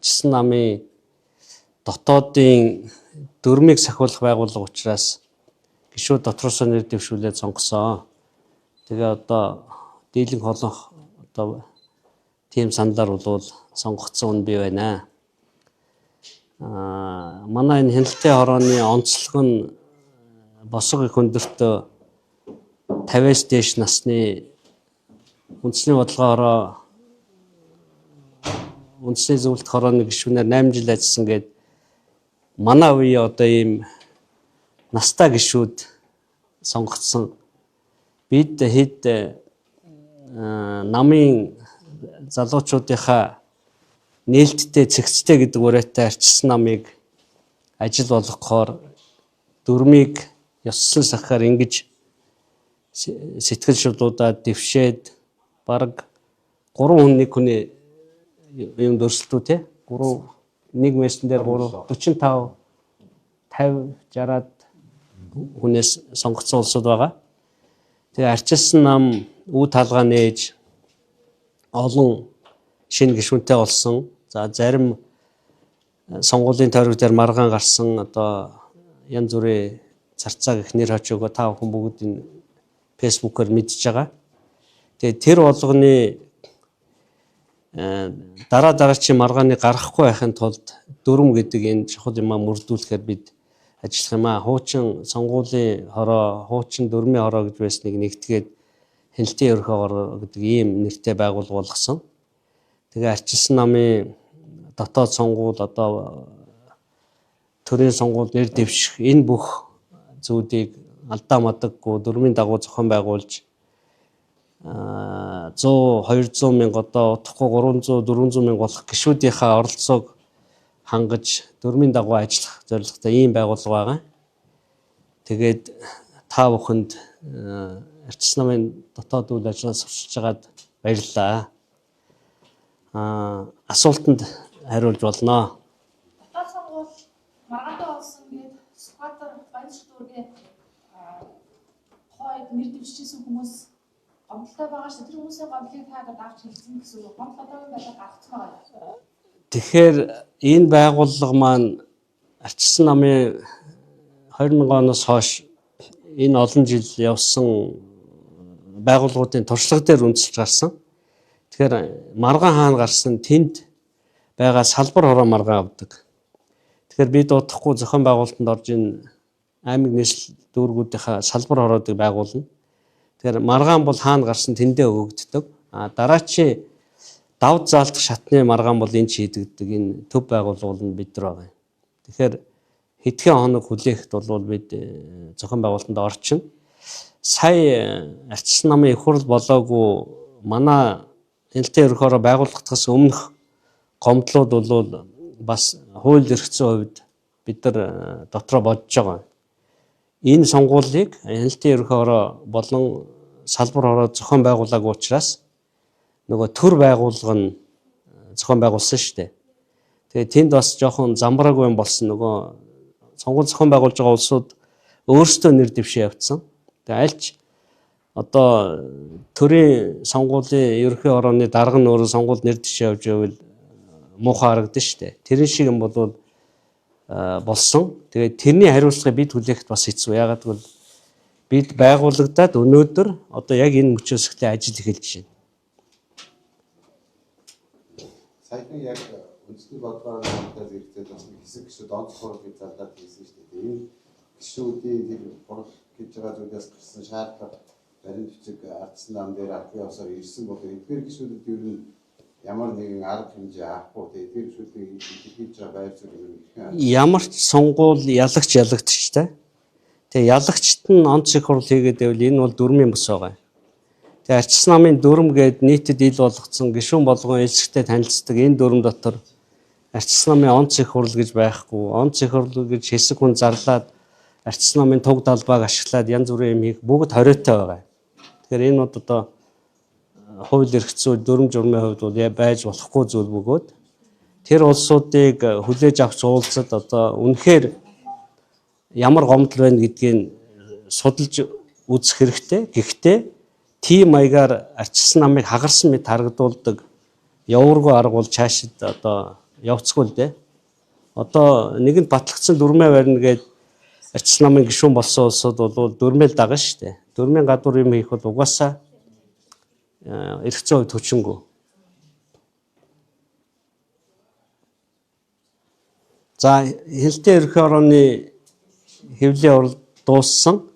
Арчилсан намын дотоодын дүрмийг сахиулах байгууллага учраас гишүүд дотроосоо нэр дэвшүүлээд сонгосон. Тэгээ одоо дийлэнх олонх одоо тийм саналаар болвол сонгогдсон хүн бий байна. Манай энэ хяналтын хорооны онцлог нь босго их өндөртөө 50-аас дээш насны үндэсний бодлогын хороо, үндэсний зөвлөлт хорооны гишүүнээр 8 жил ажилласан гээд манай үеийн одоо ийм настай гишүүд сонгогдсон. Бид хэд намын залуучуудынхаа нээлттэй цэгцтэй гэдэг уриатай арчилсан намыг ажил болгохоор дүрмийг ёссон сахиар ингэж сэтгэл шулуудаад дэвшээд бараг 3 хүн нэг хүний юм дөрсөлтүү те 3 нэг мессен дээр 3 45 50 60-аад хүнээс сонгогдсон улсууд байгаа. Тэгээ арчилсан нам үе талгаа нээж олон шинэ гишүүнтэй болсон. За зарим сонгуулийн тойрог дээр маргаан гарсан, одоо янз бүрийн царцаа гэх нэр хоч өгөө та бүхэн бүгд энэ фэйсбүүкээр мэдж байгаа. Тэгээ тэр болгоны дараа дараачийн маргааны гарахгүй байхын тулд дүрм гэдэг энэ чухал юмаа мөрдүүлэхээр бид ажиллах юм аа. Хуучин сонгуулийн хороо, хуучин дүрмийн хороо гэж байсныг нэгтгээд хяналтын ерөнхий хороо гэдэг ийм нэртэй байгууллага болгосон. Тэгээ арчилсан намын дотоод сонгуул, одоо төрийн сонгуул нэр дэвших энэ бүх зүйлийг алдаа мадаггүй дүрмийн дагуу зохион байгуулж 100 200 мянга, одоо удахгүй 300 400 мянга болох гишүүдийнхээ оролцоог хангаж дүрмийн дагуу ажиллах зорилготой ийм байгууллага байгаа. Тэгээд та бүхэнд арчилсан намын дотоод үйл ажиллагаа сурчилж байгаад баярлалаа. Асуултанд хариулж болно. Дотоод сонгуул маргаантай болсон гээд Сүхбаатар Баяншиг дүүргийн тухайн үед нэр дэвшижсэн хүмүүс гомдолтой байгаа шүү. Тэр хүмүүсийн гомдлыг та одоо давж хэлсэн гэсэн үг. Гомдол одоогийн байдлаар гаргацсан байгаа юу? Тэгэхээр энэ байгууллага маань арчилсан намын 2000 оноос хойш энэ олон жил явсан байгууллагуудын туршлага дээр үндэслэж гарсан. Тэгэхээр маргаан хаана гарсан тэнд байгаа салбар хороо маргаан авдаг. Тэгэхээр бид удахгүй зохион байгуулалтанд орж энэ аймаг нийслэл дүүргүүдийнхаа салбар хороодыг байгуулна. Тэгэхээр маргаан бол хаана гарсан тэндээ өгөгддөг. А дараачийн давд заалтах шатны маргаан бол энэ шийдэгдэг. Энэ төв байгууллага нь бид нар байгаа юм. Тэгэхээр хэдхэн хоног хүлээхэд бол бид зохион байгуулалтанд орчихно. Сая арчилсан намын их хурл болоогүй манай хяналтын ерөнхий хороо байгуулагдахаас өмнөх гомдлууд бол бас хууль эрх зүйн хувьд бид нар дотроо бодож байгаа. Энэ сонгуулийг хяналтын ерөнхий хороо болон салбар хороо зохион байгуулаагүй учраас нөгөө төр байгууллага нь зохион байгуулсан шүү дээ. Тэгээ тэнд бас жоохон замбраагүй юм болсон, нөгөө сонгуул зохион байгуулж байгаа улсууд өөрсдөө нэр дэвшээ явцсан. Тэгээ альч одоо төрийн сонгуулийн ерөнхий хорооны дарга нь өөрөө сонгуул нэр дэвшээ явж байвал муухай харагдана шүү дээ. Тэрэн шиг юм бол болсон. Тэгээд тэрний хариуцлагыг бид хүлээхэд бас хэцүү. Яагаад гэвэл бид байгуулагдаад өнөөдөр одоо яг энэ мөчөөс эхлээ ажил эхэлж байна. Саяхан яг үндэсний бодлогоор хамтаа зэрэгцээд бас нэг хэсэг гишүүд онц хурал гэж зарлаад хийсэн шүү дээ. Энэ гишүүдийн тэр хурал гэж байгаа зүйлээс гарсан шаардлага баримт бичиг ардсан нам дээр албан ёсоор ирсэн бол эдгээр гишүүдэд ер нь ямар нэгэн арга хэмжээ авахгүй, тэгээ эдгээр гишүүдийг илэрхийлж байгаа байр суурь юм хэрхэн Ямар ч сонгуул ялагч ялагдчихтай. Тэгээ ялагчт нь онц их хурал хийгээд байвал энэ бол дүрмийн бус байгаа. Тэгээ арчилсан намын дүрм гээд нийтэд ил болгоцсон, гишүүн болгон элсэгтэй танилцдаг энэ дүрм дотор арчилсан намын онц их хурал гэж байхгүй. Онц их хурал гэж хэсэг хүн зарлаад арчилсан намын туг далбааг ашиглаад янз бүрийн юм хийх бүгд хориотой байгаа. Тэгэхээр энэ бол одоо хууль эрх зүй, дүрм журмын хувьд бол байж болохгүй зүйл бөгөөд тэр улсуудыг хүлээж авч уулзаад одоо үнэхээр ямар гомдол байна гэдгийг судалж үзэх хэрэгтэй. Гэхдээ тийм маягаар арчилсан намыг хагарсан мэт харагдуулдаг явуургүй арга бол цаашид одоо Явцгүй л дээ. Одоо нэгэнд батлагдсан дүрмээ барина гээд арчил намын гишүүн болсон улсууд бол дүрмээ л дагна шүү дээ. Дүрмийн гадуур юм хийх бол угаасаа эрх зүйн хувьд хүчингүй. За, хяналтын ерөнхий хорооны хэвлэлийн хурал дууссан.